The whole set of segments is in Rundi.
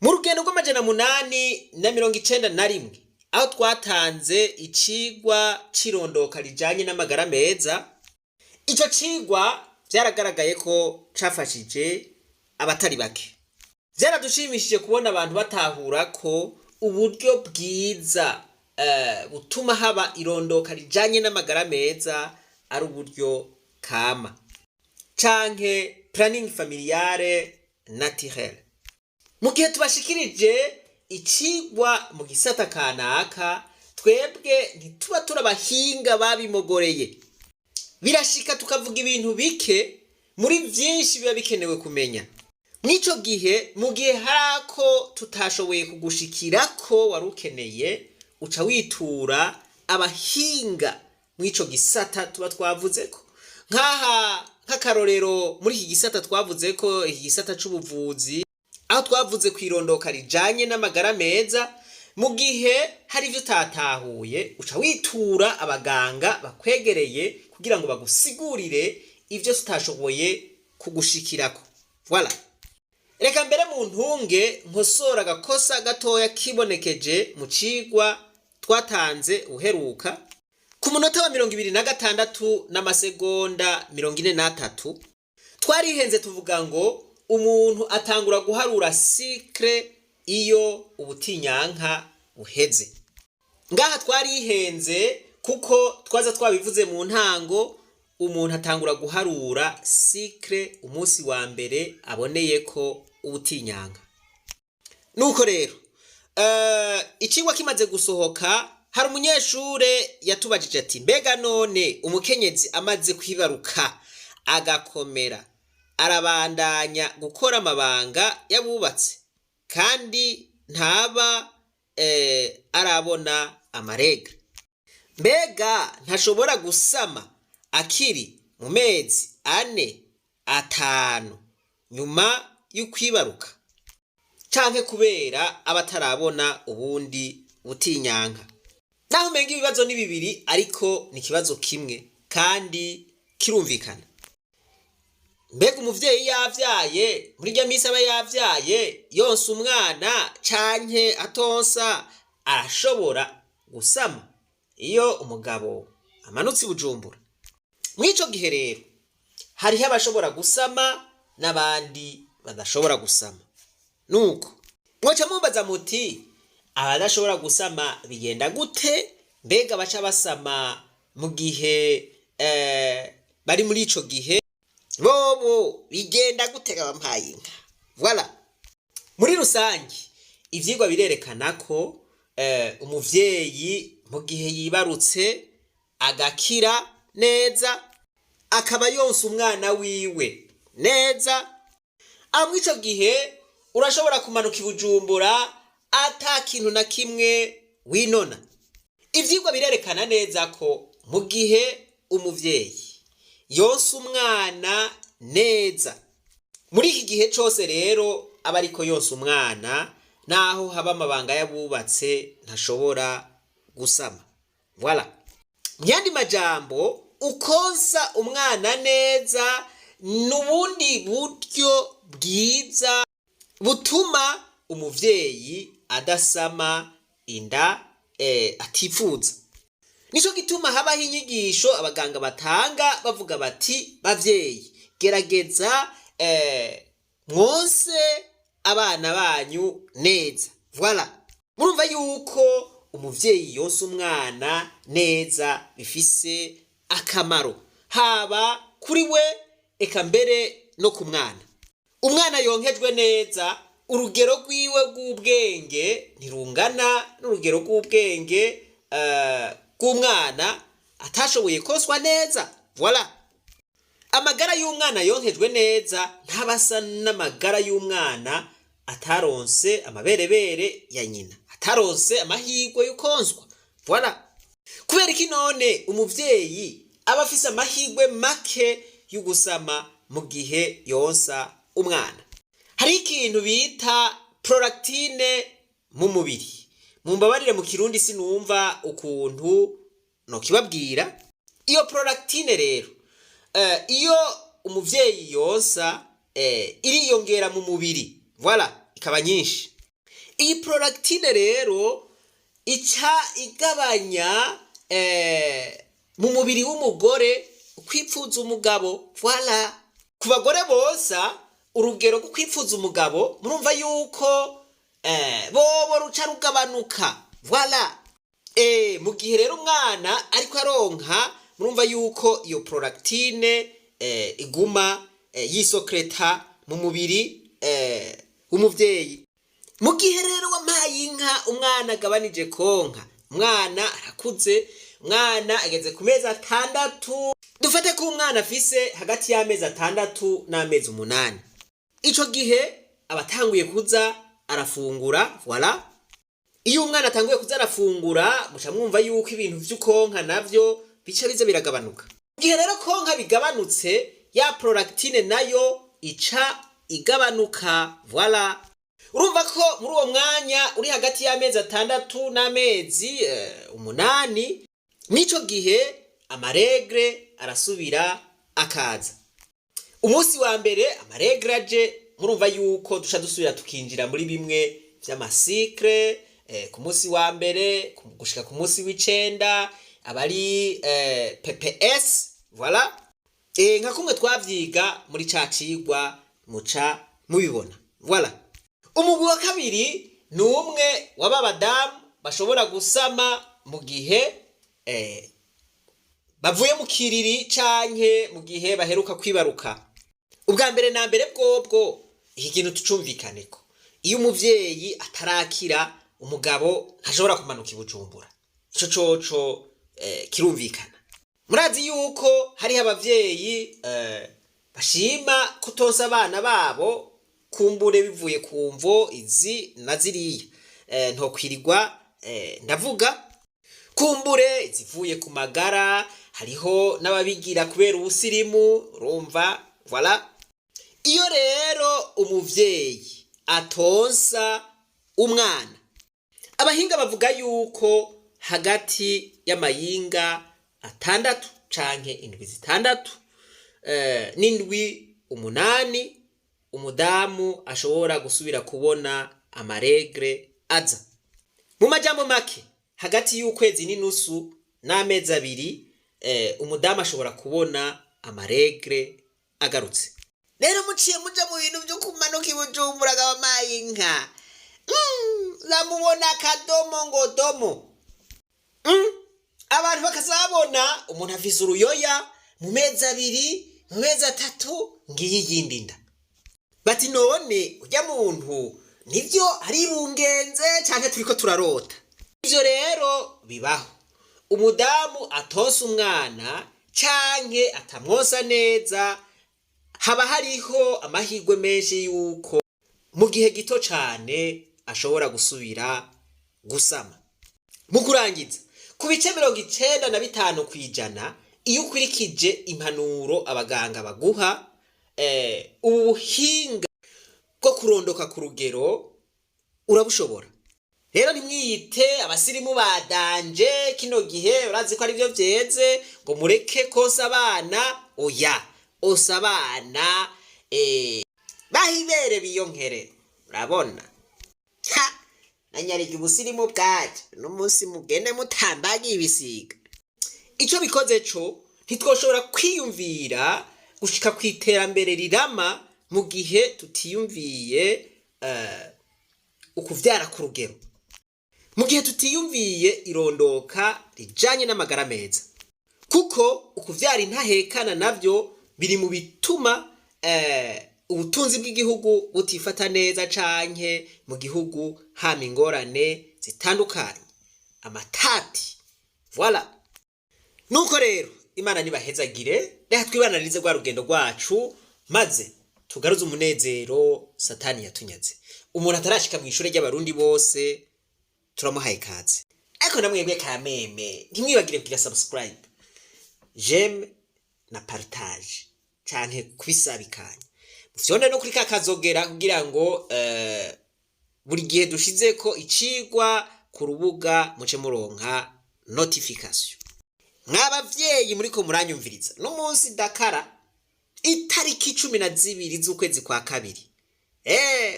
Mu rugendo rw'891, aho twatanze icigwa c'irondoka rijanye n'amagara meza, ico cigwa vyaragaragaye ko cafashije abatari bake. Vyaradushimishije kubona abantu batahura ko uburyo bwiza butuma haba irondoka rijanye n'amagara meza ari uburyo kama canke planning familiale naturel. Mu gihe tubashikirije icigwa mu gisata kanaka, twebwe ntituba turabahinga babimogoreye. Birashika tukavuga ibintu bike muri vyinshi biba bikenewe kumenya. Mw'ico gihe, mu gihe hari ako tutashoboye kugushikirako wari ukeneye, uca witura abahinga mw'ico gisata tuba twavuzeko. Nk'aha, nk'akarorero, muri iki gisata twavuzeko, iki gisata c'ubuvuzi, aho twavuze kw'irondoka rijanye n'amagara meza, mu gihe hari ivyo utatahuye, uca witura abaganga bakwegereye kugira ngo bagusigurire ivyo tutashoboye kugushikirako. Voilà. Reka mbere mu ntunge nkosora agakosa gatoya kibonekeje mu cigwa twatanze uheruka. Ku munota wa 26 n'amasegonda 43, twarihenze tuvuga ngo umuntu atangura guharura cycle iyo ubutinyanka buheze. Ngaha twarihenze, kuko twaza twabivuze mu ntango: umuntu atangura guharura cycle umunsi wa mbere aboneye ko ubutinyanka. Nuko rero icigwa kimaze gusohoka, hari umunyeshure yatubajije ati: "Mbega none umukenyezi amaze kwibaruka agakomera, arabandanya gukora amabanga y'abubatse kandi ntaba arabona ama règles? Mbega ntashobora gusama akiri mu mezi 4, 5 nyuma y'ukwibaruka, canke kubera aba atarabona ubundi butinyanka?" Naho umenga ibibazo ni bibiri, ariko ni ikibazo kimwe kandi kirumvikana. Mbega umuvyeyi yavyaye, muri rya misi aba yavyaye, yonsa umwana canke atonsa, arashobora gusama iyo umugabo amanutse i Bujumbura? Mw'ico gihe rero hariho abashobora gusama n'abandi badashobora gusama. Nuko mwoca mumbaza muti: "Abadashobora gusama bigenda gute? Mbega baca basama mu gihe bari muri ico gihe, bobo bigenda gute?" Bampaye inka. Voilà. Muri rusange, ivyigwa birerekana ko umuvyeyi mu gihe yibarutse agakira neza, akaba yonsa umwana wiwe neza, aho ico gihe urashobora kumanuka i Bujumbura ata kintu na kimwe winona. Ivyigwa birerekana neza ko mu gihe umuvyeyi yonsa umwana neza, muri iki gihe cose rero aba ariko yonsa umwana, naho haba amabanga y'abubatse, ntashobora gusama. Voilà. Mu yandi majambo, ukonsa umwana neza ni ubundi buryo bwiza butuma umuvyeyi adasama inda atifuza. Nico gituma habaho inyigisho abaganga batanga bavuga bati: "Bavyeyi, gerageza mwonse abana banyu neza." Voilà. Murumva yuko umuvyeyi yonsa umwana neza bifise akamaro, haba kuri we, eka mbere no ku mwana. Umwana yonkejwe neza, urugero rwiwe rw'ubwenge ntirungana n'urugero rw'ubwenge bw'umwana atashoboye koswa neza. Voilà. Amagara y'umwana yonkejwe neza ntabasa n'amagara y'umwana ataronse amaberebere ya nyina, ataronse amahirwe y'ukonswa. Voilà. Kubera iki none umuvyeyi aba afise amahirwe make y'ugusama mu gihe yonsa umwana? Hari ikintu bita prolactine mu mubiri. Mumbabarire, mu Kirundi sinumva ukuntu nokibabwira. Iyo prolactine rero, iyo umuvyeyi yonsa, iriyongera mu mubiri, voilà, ikaba nyinshi. Iyi prolactine rero ica igabanya mu mubiri w'umugore kwipfuza umugabo. Voilà, ku bagore bonsa, urugero rwo kwipfuza umugabo murumva yuko bobo ruca rugabanuka. Voilà. Mu gihe rero umwana ariko aronka, murumva yuko iyo prolactine iguma yisokreta mu mubiri w'umuvyeyi. Mu gihe rero wampaye inka, umwana agabanije konka, umwana arakuze, umwana ageze ku mezi 6, dufate ko umwana afise hagati y'amezi 6 n'amezi 8, ico gihe aba atanguye kuza arafungura. Voilà, iyo umwana atanguye kuza arafungura, muca mwumva yuko ibintu vy'ukonka navyo bica biza biragabanuka. Igihe rero konka bigabanutse, ya prolactine nayo ica igabanuka. Voilà, urumva ko muri uwo mwanya uri hagati y'amezi 6 n'amezi 8, n'ico gihe ama règles arasubira akaza. Umunsi wa mbere ama règles aje, murumva yuko duca dusubira tukinjira muri bimwe vy'ama cycles. Ku munsi wa mbere gushika ku munsi w'icenda aba ari PPS. Voilà, nka kumwe twavyiga muri ca cigwa, muca mubibona. Voilà, umugwi wa kabiri ni umwe w'ababadamu bashobora gusama mu gihe bavuye mu kiriri canke mu gihe baheruka kwibaruka. Ubwa mbere na mbere bwobwo, iki kintu tucumvikaneko: iyo umuvyeyi atarakira, umugabo ntashobora kumanuka i Bujumbura. Ico coco kirumvikana. Murazi yuko hariho abavyeyi bashima kutonsa abana babo, kumbure bivuye ku mvo izi na ziriya, ntokwirirwa ndavuga, kumbure zivuye ku magara, hariho n'ababigira kubera ubusirimu, urumva. Voilà, iyo rero umuvyeyi atonsa umwana, abahinga bavuga yuko hagati y'amayinga 6 canke indwi 6 n'indwi 8, umudamu ashobora gusubira kubona ama règles aza. Mu majambo make, hagati y'ukwezi n'inusu n'amezi 2, umudamu ashobora kubona ama règles agarutse. Rero muciye muja mu bintu vyo kumanuka i Bujumbura akabamaye inka, zamubona akadomo ngo domo. Abantu bakazabona umuntu afise uruyoya mu mezi 2, mu mezi 3, ngiyi yindi nda. Bati: "None urya muntu nivyo aribungenze canke turiko turarota?" Ivyo rero bibaho. Umudamu atonsa umwana canke atamwonsa neza, haba hariho amahirwe menshi yuko mu gihe gito cane ashobora gusubira gusama. Mu kurangiza, ku bice 95%, iyo ukurikije impanuro abaganga baguha, ubu buhinga bwo kurondoka ku rugero urabushobora. Rero ntimwiyite abasirimu badanje kino gihe, urazi ko aribyo vyeze, ngo mureke konsa abana. Oya, osa abana, bahibere biyonkere. Urabona ha nanyarika ubusirimu bwaje n'umunsi mugende mutambagiye ibisiga. Ico bikoze co, ntitwoshobora kwiyumvira gushika ku iterambere rirama mu gihe tutiyumviye ukuvyara ku rugero, mu gihe tutiyumviye irondoka rijanye n'amagara meza, kuko ukuvyara intahekana navyo biri mu bituma ubutunzi bw'igihugu butifata neza, canke mu gihugu hama ingorane zitandukanye, amatati. Voilà, nuko rero Imana nibahezagire. Reka twibananirize rwa rugendo rwacu, maze tugaruze umunezero Satani yatunyaze. Umuntu atarashika mu ishure ry'Abarundi bose turamuhaye ikaze, ariko namwebwe kameme ntimwibagire kugira subscribe, j'aime na partage, canke kubisabikanya, mufyonde no kuri kakazogera kugira ngo buri gihe dushizeko icigwa ku rubuga muce muronka notification. Mw'abavyeyi muriko muranyumviriza, n'umunsi Dakara itariki 12 z'ukwezi kwa kabiri,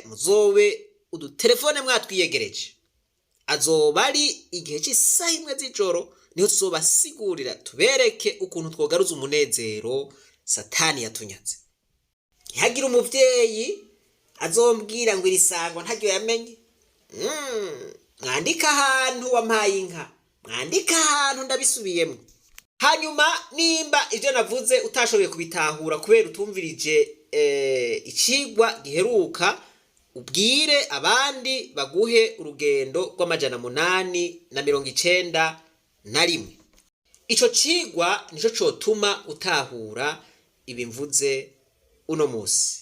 muzobe Udutelefone mwatwiyegereje. Azoba ari igihe cy'isaha 1 z'ijoro, niho tuzobasigurira, tubereke ukuntu twogaruza umunezero Satani yatunyatse. Ntihagire umuvyeyi azombwira ngo iri sango ntaryo yamenye. Mwandike ahantu, wampaye inka, mwandike ahantu, ndabisubiyemo. Hanyuma nimba ibyo navuze utashoboye kubitahura kubera utumvirije icigwa giheruka, ubwire abandi baguhe urugendo rw'891. Ico cigwa nico cotuma utahura ibimvuze uno musi.